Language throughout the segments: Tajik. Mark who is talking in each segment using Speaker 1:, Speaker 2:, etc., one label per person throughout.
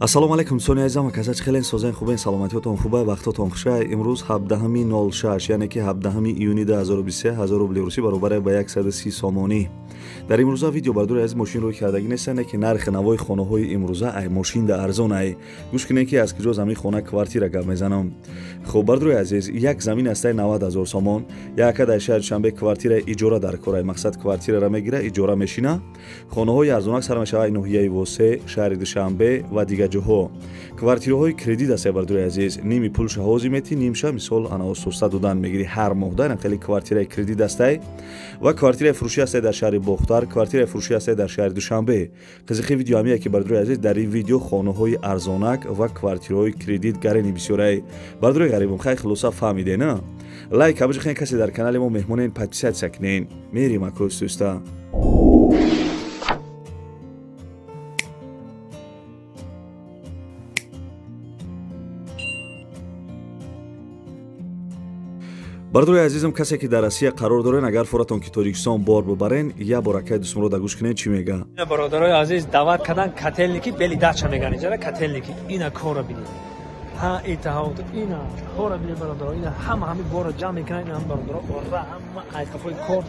Speaker 1: Ассалому алайкум дӯстони азизам, каса чӣ хелен созен хубен, саломатиётон хуба, вақтотон хуша. Имрӯз 17.06, яъне ки 17 июни 2023, 1000 рубли русӣ баробар ба 130 сомонӣ. Дар имрӯза видео бардори аз мошин рӯй кардагӣ нестане ки нархи навои хонаҳои имрӯза ай мошин да арзон ай. Гӯш кунед ки аз куҷо замин хона квартира гап мезанам. Хуб бардори азиз, як замин астаи 90 000 сомон, яка дар шаҳри Душанбе квартира иҷора дар кор ай. Мақсад квартираро мегира, иҷора мешина. Хонаҳои арзонак сар мешавад ноҳияи Восе, шаҳри Душанбе ва дигар ҷоҳо. Квартираҳои кредит аст бардори азиз, ними пулша ҳозир метӣ, нимша мисол ана ососта додан мегирӣ ҳар моҳ. Дар хеле квартираи кредит астай ва квартираи фурӯшӣ астай дар шаҳри Бохтар, квартираи фурӯшӣ астай дар шаҳри Душанбе. Қизиқи видео ҳамия ки бардори азиз, дар ин видео хонаҳои арзонак ва квартираҳои кредит гарени бисёрай. Бардори ғарибум, хай хулоса фаҳмиде на? Лайк абиҷихен, касе дар канали мо меҳмонен, подписаться кунен. Мерим акӯз дӯста. Бардори азизам, касе ки дар Россия қарор дорен, агар форатон ки Тоҷикистон бор бибарен, як бор акай дӯстмурода гӯш кунен чӣ мега.
Speaker 2: Бародарои азиз, даъват кардан котелники бели дача меган иҷара котелники. Ина корро бинед. Ҳа итаҳо ина корро бинед бародаро, ина ҳама ҳами борро ҷамъ мекунанд, ина ҳам бародаро, ора ҳама айқафои кор.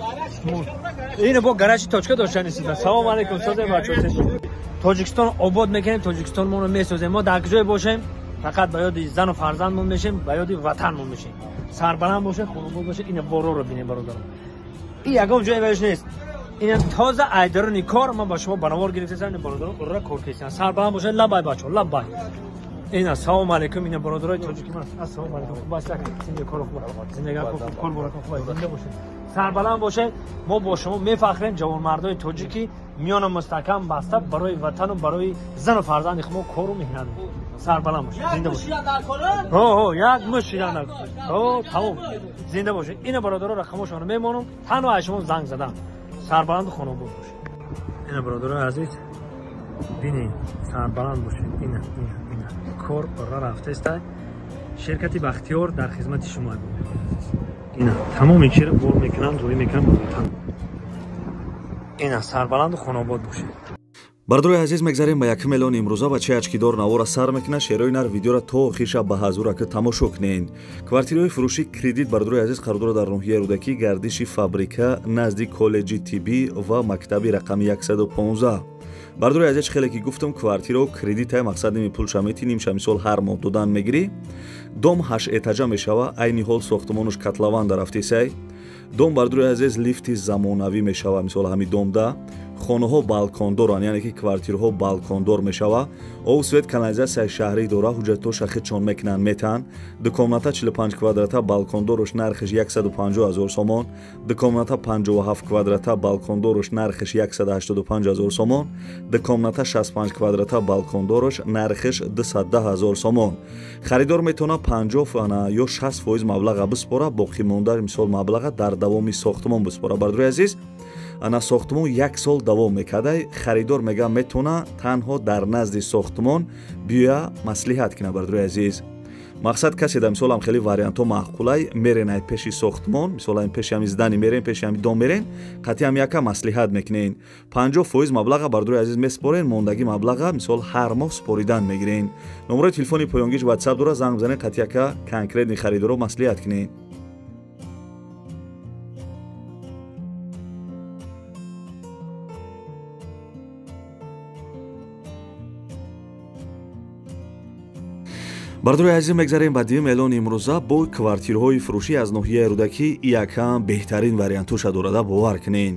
Speaker 2: Ина бо гаражи точка доштан истида. Салом алейкум, созем бачаҳо. Тоҷикистон обод мекунем, Тоҷикистон моро месозем. Мо дар куҷое бошем, фақат ба ёди зану фарзандмон мешем, ба ёди ватанмон мешем. Сарбаланд боше, хонобод боше. Ина бороро бинем бародарон. Ин ягон ҷое ваяш нест. Ина тоза айдарони кор, ман ба шумо баровар гирифтасам, ина бародарон ура кор кесиан. Сарбаланд боше, лабай бачо, лабай. Ина салом алейкум, ина бародарои тоҷики ман. Ассалому алейкум. Хуб аст, зинда кор хуб. Зиндагӣ хуб, кор борака хуб, зинда боше. Сарбаланд боше. Мо бо шумо мефахрем, ҷавонмардои тоҷики миёна мустаҳкам баста барои ватану барои зану фарзанди худ кору меҳнат. Сарбаланд бошед, зинда бошед. Ҳо, як муш шидан дар. Ҳо, тамом. Зинда бошед. Ина бародаро рақамошонро мемонам, танҳо аз шумо занг задам. Сарбаланду хонобод бошед. Ина бародарои азиз, бинед, сарбаланд бошед. Ина, ина, ина. Кор ора рафтаест. Ширкати Бахтиёр дар хизмати шумо азиз. Ина тамоми чиро бор мекунанд, рӯй мекунанд ба ватан. Ина сарбаланду хонобод бошед.
Speaker 1: Бардори азиз, мегзарем ба 1 миллион имрӯза ва чӣ ачкидор навора сар мекунад. Шерои нар видеора то охирша ба ҳазурака тамошо кунед. Квартираҳои фурӯшӣ кредит бардори азиз қарор дорад дар ноҳияи Рӯдакӣ, гардиши фабрика назди коллеҷи тиббӣ ва мактаби рақами 115. Бардори азиз, хеле ки гуфтам, квартирао кредитай, мақсад ними пулша метӣ, нимша мисол ҳар моҳ додан мегирӣ. Дом 8 этажа мешава, айни ҳол сохтмонуш котлован дарафтисай. Дом бардори азиз лифти замонавӣ мешава, мисол ҳами домда хонаҳо балкондоранд, яъне ки квартираҳо балкондор мешава. Об, свет, канализатсияи шаҳрӣ дора, ҳуҷҷатҳоша худшон мекунанд, метаҳанд. Ду комната 45 квадрата балкондорош нархиш 150 000 сомон, ду комната 57 квадрата балкондорош нархиш 185 000 сомон, ду комната 65 квадрата балкондорош нархиш 210 000 сомон. Харидор метавонад 50 ё 60% маблаға биспора, боқӣ монда мисол маблаға дар давоми сохтмон биспора. Бардори азиз, ана сохтмон як сол давом мекардай. Харидор мега метавона танҳо дар назди сохтмон биёя маслиҳат кунад. Бардори азиз, мақсад касе да мисол ҳам хеле вариантҳо маъқулай, мерен ай пеши сохтмон, мисол ай пеши ҳами здани мерен, пеши ҳами дом мерен, қатъи ҳам яка маслиҳат мекунен. 50% маблаға бардори азиз меспорен, мондагӣ маблаға мисол ҳар моҳ споридан мегирен. Номерои телефони поёнгиш WhatsApp дора, занг бизанен, қатъи яка конкретни харидоро маслиҳат кунен. Бардори азиз, мегзарем ба 2 миллион имрӯза бо квартираҳои фурӯшӣ аз ноҳияи Рӯдакӣ якам беҳтарин вариантоша дорада, бовар кунед.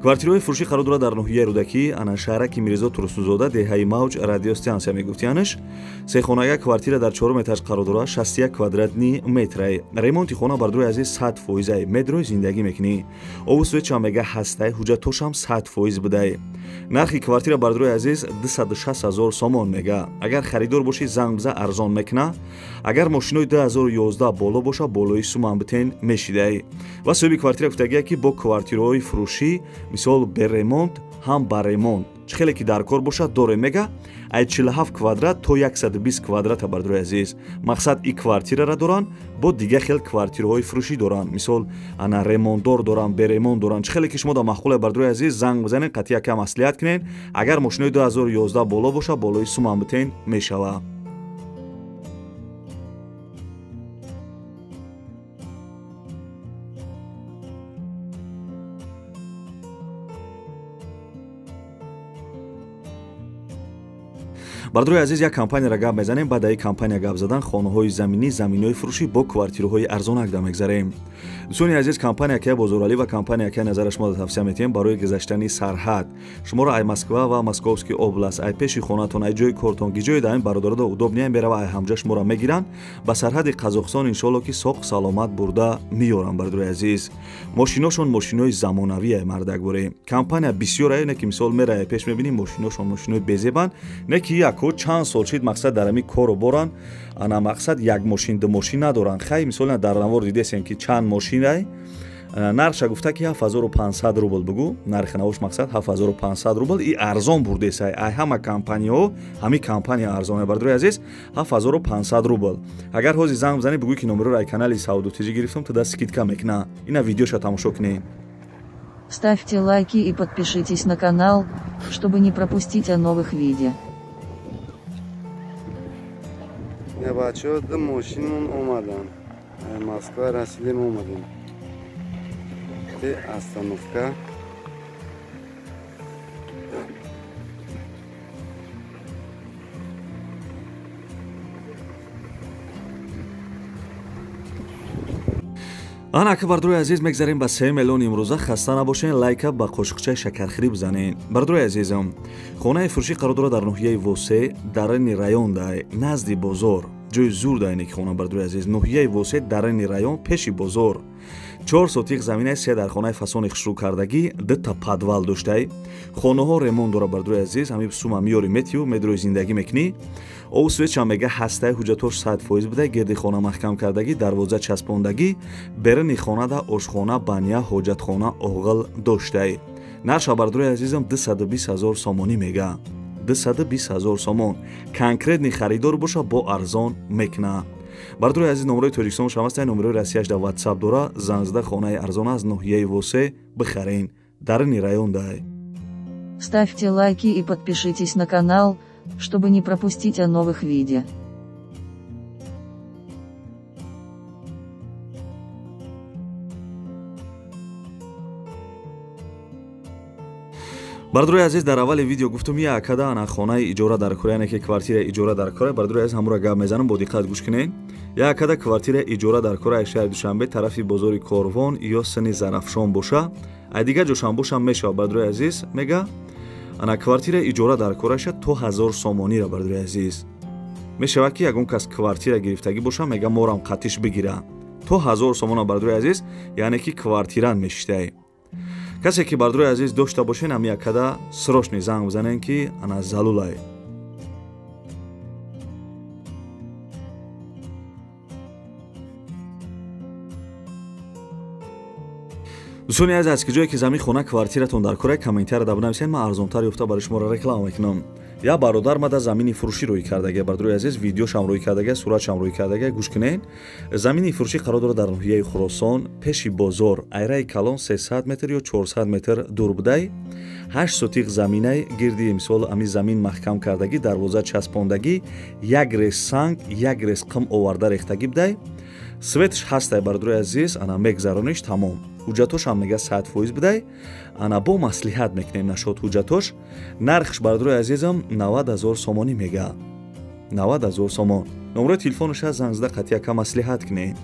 Speaker 1: Квартираҳои фурӯшӣ қарор дорад дар ноҳияи Рӯдакӣ, ана шаҳраки Мирзо Турсунзода, деҳаи Мавҷ, радиостансия мегуфтиянаш. Сехонага квартира дар 4 этаж қарор дорад, 61 квадратни метрай. Ремонти хона бардори азиз 100%, метрои зиндагӣ мекунӣ. Обу светчам мега ҳастай, ҳуҷҷатҳошам 100% будай. Нархи квартира бардори азиз 260 000 сомон мега. Агар харидор бошӣ, занг биза, арзон мекуна. Агар мошинои 2011 боло боша, болои суман битен мешидай. Ва соҳиби квартира гуфтагия ки бо квартираҳои фурӯшӣ мисол беремонт ҳам ба ремонт Чӣ хеле ки дар кор бошад дорем мега. Ай 47 квадрат то 120 квадрата бардорои азиз. Мақсад и квартирара доранд, бо дига хел квартираҳои фурӯшӣ доранд. Мисол ана ремонтдор доранд, беремонт доранд. Чӣ хеле ки шумо дар маъқуле бардорои азиз занг бизанед, қатъи якам маслиҳат кунед. Агар мошинои 2011 боло боша, болои сумам битен мешава. Бардорои азиз, як компанияра гап мезанем. Баъд ай компания гап задан хонаҳои заминӣ, заминиҳои фурӯшӣ бо квартираҳои арзонак да мегзарем. Дӯстони азиз, компания ки Бозоралӣ ва компания ки назара шумо да тавсия метиҳем барои гузаштани сарҳад. Шуморо ай Москва ва Московский област, ай пеши хонатон, ай ҷои кортон, гиҷои даим бародарода удобния мерава, ай ҳамҷа шуморо мегиранд. Ба сарҳади Қазоқистон иншоалло ки соқ саломат бурда меёранд. Бардорои азиз, мошиношон мошинои замонавӣ ай мардак боре. Компания бисёр ай, не ки мисол мерае пеш мебинӣ мошиношон мошинои безебанд, не ки як чанд сол шид мақсад дар ами кору боранд. Ана мақсад як мошин ду мошин надоранд. Хай мисол дар навор дидесем ки чанд мошин ай. Нархша гуфта ки 7500 рубл бугу. Нархи навош мақсад 7500 рубл и арзон бурдесай. Ай ҳама компанияҳо ҳами компания арзон бардорои азиз 7500 рубл. Агар ҳозир занг бизанӣ бугӯй ки номероро ай канали Сауду ТЖ гирифтам, туда скидка мекуна. Ина видеоша тамошо кунед.
Speaker 3: Ставьте лайки и подпишитесь на канал, чтобы не пропустить о новых видео.
Speaker 4: Бачаҳо ду мошинмон омаданд. Москва расидем, омадем. Остановка.
Speaker 1: Ана ки бардорои азиз мегзарем ба 3 миллион имрӯза. Хаста набошен, лайка ба қошиқчаи шакархӯрӣ бизанед. Бардорои азизам, хонаи фурӯшӣ қарор дорад дар ноҳияи Восе, дарани район дай, назди бозор. Ҷои зур дайне ки хона бардорои азиз, ноҳияи Восе, дарани район, пеши бозор. 4 сотиқ заминаи, 3 дар хонаи фасони хушрӯ кардагӣ, 2 подвал доштай. Хонаҳо ремонт дора бардорои азиз, ҳамин сума миёри метиҳу медрои зиндагӣ мекунӣ. Об свечам мега ҳастаи ҳуҷҷатош 100% буда, гирди хона маҳкам кардагӣ, дарвоза часпондагӣ, беруни хонада ошхона, баня, ҳоҷатхона, оғил доштай. Нарша бардорои азизам 220 000 сомонӣ мега. 220 000 сомон. Конкретни харидор боша бо арзон мекуна. Бардорои азиз, номерои Тоҷикистон шам ҳастай, номерои Россияш дар WhatsApp дора. Занг зада хонаи арзон аз ноҳияи Восе бихарен, даруни район дай.
Speaker 3: Ставьте лайки и подпишитесь на канал, чтобы не пропустить о новых видео.
Speaker 1: Бардорои азиз, дар аввали видео гуфтум я акада ана хонаи иҷора дар кора, яъне ки квартира иҷора дар кора. Бардорои азиз, ҳамура гап мезанам, бо диққат гӯш кунед. Я акада квартира иҷора дар кора ай шаҳри Душанбе, тарафи бозори Корвон ё сини Зарафшон боша, ай дигар ҷошам боша мешава. Бардорои азиз, мега ана квартира иҷора дар кораша то 1000 сомонира. Бардорои азиз, мешава ки ягон кас квартира гирифтагӣ боша, мега морам қатиш бигира то 1000 сомона. Бардорои азиз, яъне ки квартиран мешитай. Касе ки бардорои азиз дошта бошен, ҳами якада срочно занг бизанен ки ана залулай. Дӯстони азиз, аз ки ҷое ки замин хона квартиратон дар кора, комментария да бинависен, ман арзонтар ёфта барои шуморо реклама мекунам. Я бародар мада замини фурӯшӣ рӯй кардага, бардорои азиз, видеошам рӯй кардага, суратшам рӯй кардага, гӯш кунед. Замини фурӯшӣ қарор дорад дар ноҳияи Хуросон, пеши бозор, айраи калон 300 метр ё 400 метр дур будай. 8 сотиқ заминай гирди мисол ами замин маҳкам кардагӣ, дарвоза часпондагӣ, як рез санг, як рез қим оварда рехтагӣ будай. Светш ҳастай бардорои азиз, ана мегзарониш тамом. Ҳуҷҷатошам мега 100% будай. Ана бо маслиҳат мекунем нашод ҳуҷҷатош. Нархш бардорои азизам 90 000 сомонӣ мега. 90 000 сомон. Номерои телефонаш аст, занг зада қатъи яка маслиҳат кунед.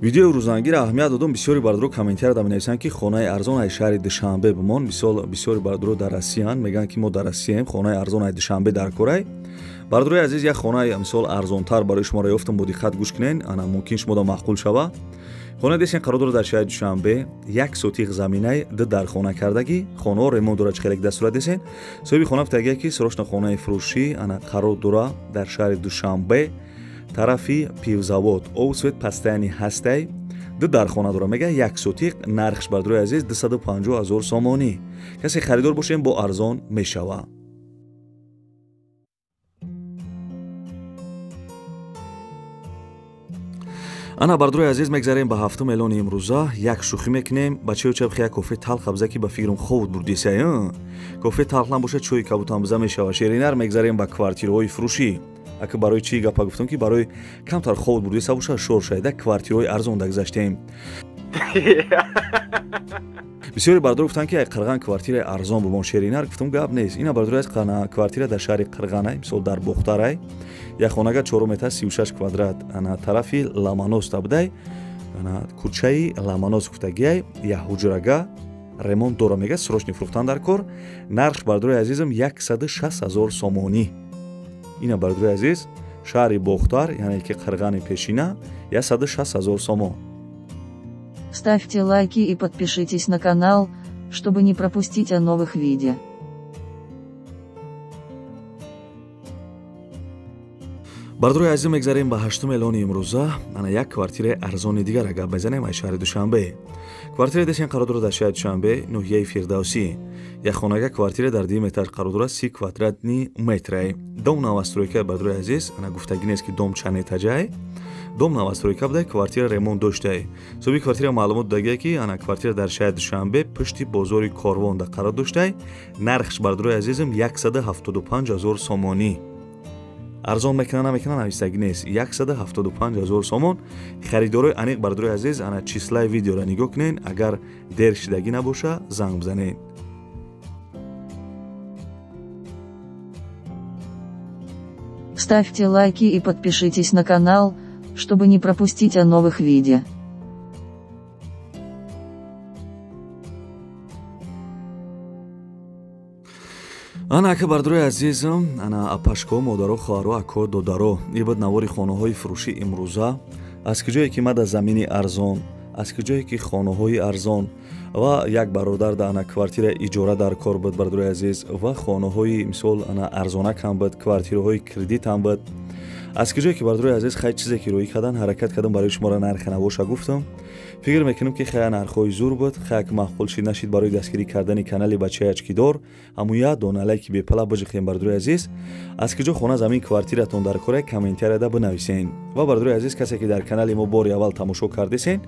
Speaker 1: Видеои рӯзангиро аҳамият додум. Бисёри бардоро комментария менависанд ки хонаи арзон ай шаҳри Душанбе бимон. Бисёри бардоро дар Россиянд, мегӯянд ки мо дар Россияем, хонаи арзон ай Душанбе дар корай. Бардорои азиз, як хонаи мисол арзонтар барои шуморо ёфтам, бо диққат гӯш кунед, ана мумкин шумода маъқул шава. Хона десен қарор дорад дар шаҳри Душанбе, як сотиқ заминай, ду дархона кардагӣ, хонаҳо ремонт дорад, чӣ хеле дастурат десен. Соҳиби хона гуфтагия ки срочно хонаи фурӯшӣ ана қарор дора дар шаҳри Душанбе, Тарафи пивзавод. Об свет постоянный ҳастай. Ду дархона дора мега як сотиқ нархш бардорои азиз 250 000 сомонӣ. Касе харидор бошем бо арзон мешава. Ана бардорои азиз мегзарем ба ҳафтум эълони имрӯза. Як шӯхӣ мекунем. Бачаё чабхи як кофе талх абза ки ба фикрам ховут бурдисай. Кофе талх набошад чойи кабутам биза мешава. Шеринар мегзарем ба квартираҳои фурӯшӣ. Ака барои чӣ гапа гуфтам ки барои камтар ховут бурдиса бошад шор шайда квартираҳои арзон дагзаштем. Бисёре бардор гуфтанд ки ай Қирған квартираи арзон бумон шеринар. Гуфтам гап нест. Ина бардори аз квартира дар шаҳри Қирғанай, мисол дар Бохтарай. Як хонага 4 метр 36 квадрат. Ана тарафи Ламанос табдай. Ана кӯчаи Ламанос гуфтагиай, як ҳуҷрага ремонт дора мега, срочный фурӯхтан дар кор. Нарх бардори азизам 160 000 сомонӣ. Ина бардори азиз шаҳри Бохтар, яъне ки Қирғани пешина, 160 000 сомон.
Speaker 3: Ставьте лайки и подпишитесь на канал, чтобы не пропустить о новых видео.
Speaker 1: Бардорои азиз мегзарем ба ҳаштум эълони имрӯза. Ана як квартираи арзони дигар гап мезанем аз шаҳри Душанбе. Квартираи десен қарор дорад дар шаҳри Душанбе, ноҳияи Фирдавсӣ. Як хонага квартира дар 2 метр қарор дорад, 30 квадратни метрай. Дом новостройка бардорои азиз, ана гуфтагӣ нест ки дом чанд этажай. Дом новостройка буда, квартира ремонт доштай. Соҳиби квартира маълумот додагия ки ана квартира дар шаҳри Душанбе пушти бозори Корвонда қарор доштай. Нархш бардорои азизам 175 000 сомонӣ. Арзон мекунад намекунад навистагӣ нест. 175 000 сомон. Харидорои аниқ бардорои азиз ана числаи видеоро нигоҳ кунед, агар дер шидагӣ набоша занг бизанед.
Speaker 3: Ставьте лайки и подпишитесь на канал, чтобы не пропустить о новых видео.
Speaker 1: Ана ака бардорои азизам, ана апашко, модаро, хоҳаро, ако, додаро, ин буд навори хонаҳои фурӯшӣ имрӯза. Аз куҷое ки ма дар замини арзон, аз куҷое ки хонаҳои арзон ва як бародар да ана квартира иҷора дар кор буд бардорои азиз ва хонаҳои мисол ана арзонак ҳам буд, квартираҳои кредит ҳам буд. Аз куҷое ки бардорои азиз хай чизе ки рӯӣ кардан, ҳаракат кардам барои шуморо нархи навоша гуфтам. Фикр мекунам ки хая нархҳои зур буд, хая ки маъқул шид нашид барои дастгирӣ кардани канали бачаи ачкидор, ҳамун як дона лайки бепала биҷиқем бардорои азиз. Аз куҷо хона замин квартиратон дар кора комментарияда бинависен. Ва бардорои азиз касе ки дар канали мо бори аввал тамошо кардесен,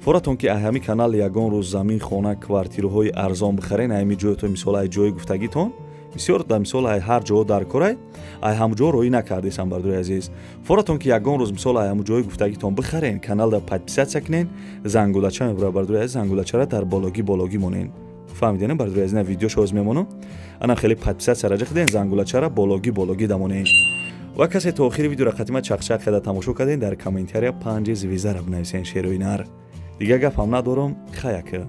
Speaker 1: форатон ки ҳами канал ягон рӯз замин хона квартираҳои арзон бихарен, ҳами ҷоятон мисол ай ҷои гуфтагитон бисёр дар мисол ай ҳар ҷо дар корай, ай ҳам ҷо рӯӣ накардесам бардорои азиз. Форатон ки ягон рӯз мисол ай ҳам ҷои гуфтагитон бихарен, каналда подписаться кунен, зангулача мебура бардорои азиз, зангулачара дар бологӣ монен. Фаҳмиден бардорои азиз, на видеошо оз мемонам. Ана хеле подписаться раҷа кунен, зангулачара бологӣ дамонен. Ва касе то охири видеоро қатима чақчақ карда тамошо карден, дар комментария 5 звездара бинависен шерои нар. Дигар гапам надорам, хаяка.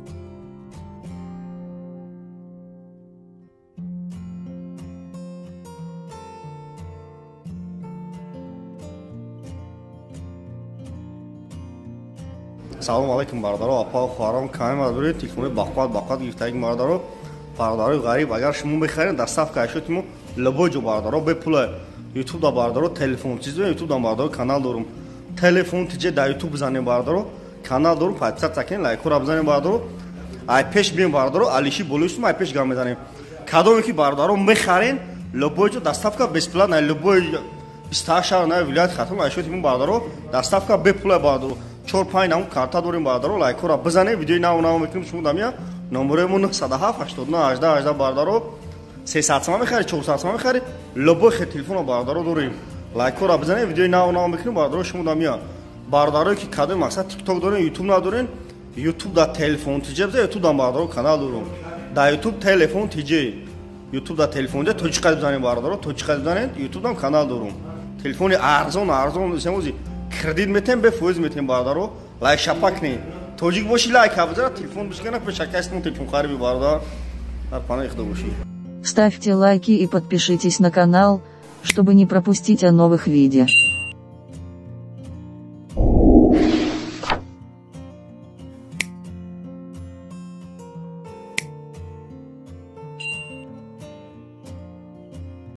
Speaker 4: Салом алейкум бародаро, апа хоҳарон, каме мадуред, телефони бақват гирифтагӣ бародаро, бародарои ғариб, агар шумо мехаред, доставка ашёти мо любой ҷо бародаро, бепула. YouTube да бародаро, телефон чиз, YouTube да бародаро канал дорум. Телефон тиҷе да YouTube бизанем бародаро, канал дорум, подписаться кунед, лайкҳоро бизанем бародаро. Ай пеш бием бародаро, алиши болои ай пеш гам мезанем. Кадоме ки бародаро мехарен, любой ҷо доставка бесплатна, любой 28 шаҳр на вилоят Хатлон ашёти мо бародаро, доставка бепула бародаро. 4-5 намуд карта дорем бародаро, лайкҳоро бизанем, видеои нав нав мекунем шумо дамия. Номерои мо 907 89 18 18 бародаро. 300 сомон мехарӣ, 400 сомон мехарӣ, любой хе телефонро бародаро дорем. Лайкҳоро бизанем, видеои нав нав мекунем бародаро шумо дамия. Бародарое ки кадом мақсад TikTok дорем, YouTube надорем, YouTube да телефон тиҷе бизан, YouTube да бародаро канал дорем. Да YouTube телефон тиҷе, YouTube да телефон тиҷе тоҷикқа бизанем бародаро, тоҷикқа бизанем, YouTube дам канал дорем. Телефони арзон арзон семози кредит метем, бе фоиз метем бародаро, лайк шапак не. Тоҷик боши лайк бизара, телефон бишкана, пешакастон телефон хариби бародар. Дар паноҳи Худо боши.
Speaker 3: Ставьте лайки и подпишитесь на канал, чтобы не пропустить о новых видео.